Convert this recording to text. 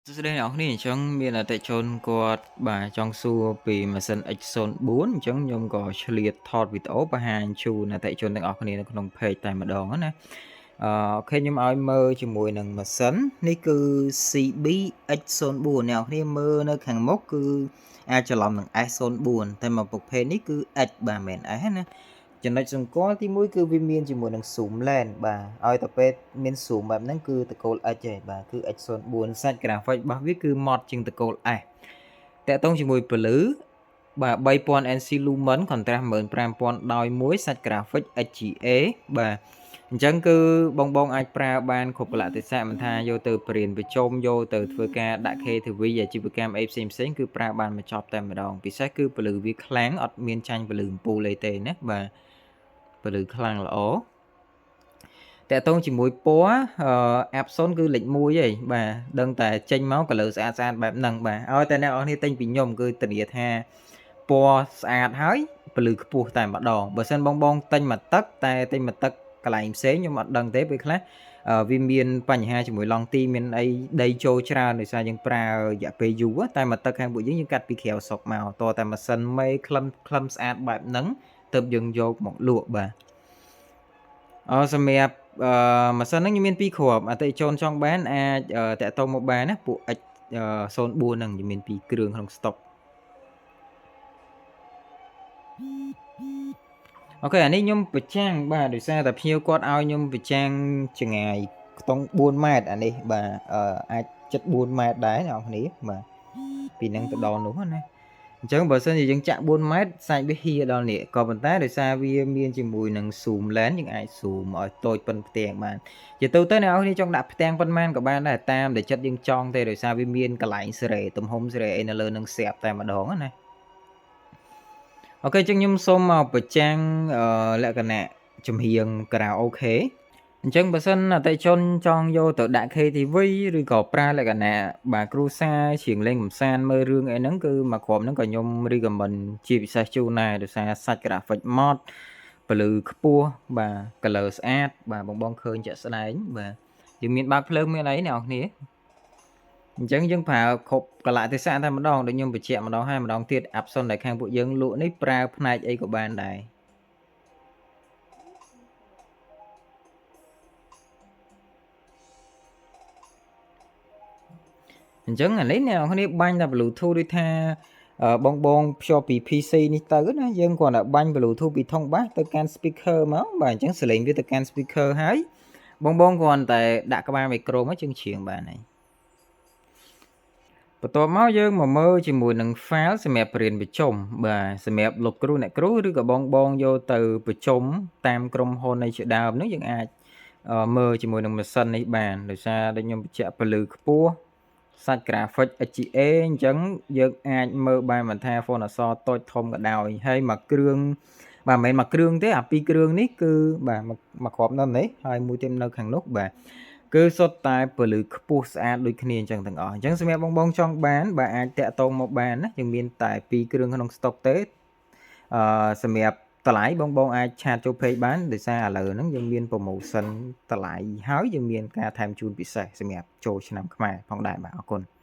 សួស្តីអ្នកនរគ្នាអញ្ចឹងមានអតិថិជនគាត់បាទចង់សួរពីម៉ាស៊ីន X04 អញ្ចឹងខ្ញុំក៏ឆ្លៀតថតវីដេអូបង្ហាញជូនអតិថិជនទាំងអស់គ្នានៅក្នុង page តែម្ដងណាOK ខ្ញុំឲ្យមើលជាមួយនឹងម៉ាស៊ីននេះគឺ CB X04 អ្នកនរគ្នាមើលនៅខាងមុខគឺអាចច្រឡំនឹង S04 តែមកប្រភេទនេះគឺ X បាទមិនមែន S ណាចំណុចសម្គាល់ទី1គឺវាមានជាមួយនឹង zoom lens បាទឲ្យតែពេលមាន zoom បែបហ្នឹងគឺតកូល X ឯងបាទគឺ X04 សាច់ graphic របស់វាគឺម៉ត់ជាងតកូល S តាក់ទងជាមួយពលឺបាទ3000 NC lumen contrast 15000ដោយមួយសាច់ graphic XGA បាទអញ្ចឹងគឺបងបងអាចប្រើបានគ្រប់កលៈទេសៈមិនថាយកទៅបរៀនប្រជុំយកទៅធ្វើការដាក់ KTV អាជីវកម្មអីផ្សេងផ្សេងគឺប្រើបានមកចប់តែម្ដងពិសេសគឺពលឺវាខ្លាំងអត់មានចាញ់ពលឺអំពូលអីទេណាបាទពលឺខ្លាំងល្អតកតងជាមួយពណ៌ Epson គឺលេខ1ហីបាទដឹងតែចេញមក color ស្អាតស្អាតបែបហ្នឹងបាទឲ្យតែអ្នកនរគ្នាទិញពីខ្ញុំគឺធានាថាពណ៌ស្អាតហើយពលឺខ្ពស់តែម្ដងបើសិនបងបងទិញមួយទឹកតែទិញមួយទឹកកន្លែងផ្សេងខ្ញុំអត់ដឹងទេពេលខ្លះវាមានបញ្ហាជាមួយឡង់ទីមានអីដីចូលច្រើនដោយសារយើងប្រើរយៈពេលយូរតែមួយទឹកខាងពួកយើងយើងកាត់ពីក្រៅស្រុកមកតតែម៉ាស៊ីនមេក្លឹមក្លឹមស្អាតបែបហ្នឹងទើបយើងយកមកលក់បាទអសម្រាប់អឺម៉ាស៊ីនហ្នឹងខ្ញុំមាន2គ្រាប់អតិថិជនចង់បានអាចតាក់ទងមកបានណាពួក X04 ហ្នឹងខ្ញុំមាន2គ្រឿងក្នុងស្តុក OK អានេះខ្ញុំប្រចាំងបាទដោយសារតែភ្ញៀវគាត់ឲ្យខ្ញុំប្រចាំងចម្ងាយខ្ទង់4ម៉ែត្រអានេះបាទអាចចិត្ត4ម៉ែត្រដែរអ្នកនរគ្នាបាទពីហ្នឹងទៅដល់នោះណាអញ្ចឹងបើសិនជាយើងចាក់4ម៉ែត្រសាច់វាហៀដល់នេះក៏ប៉ុន្តែដោយសារវាមានជាមួយនឹង zoom lens យើងអាច zoom ឲ្យតូចប៉ុនផ្ទាំងបានជាទូទៅអ្នកនរគ្នាចង់ដាក់ផ្ទាំងប៉ុន្មានក៏បានដែរតាមដែលចិត្តយើងចង់ទេដោយសារវាមានកន្លែងសេរីទំហំសេរីអីនៅលើនឹងស្រាប់តែម្ដងណាOK អញ្ចឹងខ្ញុំសូមមកបញ្ចាំងលក្ខណៈចំហៀងការ៉ាអូខេអញ្ចឹងបើសិនអតិជនចង់យកទៅដាក់ KTV ឬក៏ប្រើលក្ខណៈបាទគ្រួសារច្រៀងលេងកម្សាន្តមើលរឿងអីហ្នឹងគឺមួយគ្រាប់ហ្នឹងក៏ខ្ញុំ recommend ជាពិសេសជូនដែរដោយសារសាច់ graphic ម៉ត់ពលឺខ្ពស់បាទ color ស្អាតបាទបងបងឃើញជាក់ស្ដែងបាទយើងមានបើកភ្លើងមានអីអ្នកនរគ្នាអញ្ចឹងយើងប្រើគ្រប់កលៈទេសៈតែម្ដងដូចខ្ញុំបញ្ជាក់ម្ដងហើយម្ដងទៀត Epson ដែលខាងពួកយើងលក់នេះប្រើផ្នែកអីក៏បានដែរអញ្ចឹងអានេះអ្នកនរគ្នាបាញ់តែ Bluetooth ដូចថាបងបងភ្ជាប់ពី PC នេះទៅណាយើងគ្រាន់តែបាញ់ Bluetooth ពីថង់បាសទៅកាន់ speaker មកបាទអញ្ចឹងសលេងវាទៅកាន់ speaker ហើយបងបងគ្រាន់តែដាក់ក្បាលមីក្រូមកជើងច្រៀងបានហើយបន្ទាប់មកយើងមកមើលជាមួយនឹង file សម្រាប់រៀនប្រជុំបាទសម្រាប់លោកគ្រូអ្នកគ្រូឬក៏បងបងយកទៅប្រជុំតាមក្រុមហ៊ុននៃជាដើមនោះយើងអាចមើលជាមួយនឹងម៉ាស៊ីននេះបានដោយសារដូចខ្ញុំបញ្ជាក់ពលឺខ្ពស់សាច់ graphic XGA អញ្ចឹងយើងអាចមើលបានមិនថា font អក្សរតូចធំក៏ដោយហើយមួយគ្រឿងបាទមិនមែនមួយគ្រឿងទេអាពីរគ្រឿងនេះគឺបាទមួយគ្រាប់នៅនេះហើយមួយទៀតនៅខាងនោះបាទគឺសុទ្ធតែពលឺខ្ពស់ស្អាតដូចគ្នាអញ្ចឹងទាំងអស់អញ្ចឹងសម្រាប់បងបងចង់បានបាទអាចតាក់ទងមកបានណាយើងមានតែពីរគ្រឿងក្នុងស្តុកទេអឺសម្រាប់តម្លៃបងបងអាច chat ចូល page បានដោយសារឥឡូវហ្នឹងយើងមាន promotion តម្លៃហើយយើងមានការថែមជូនពិសេសសម្រាប់ចូលឆ្នាំខ្មែរផងដែរបាទអរគុណ។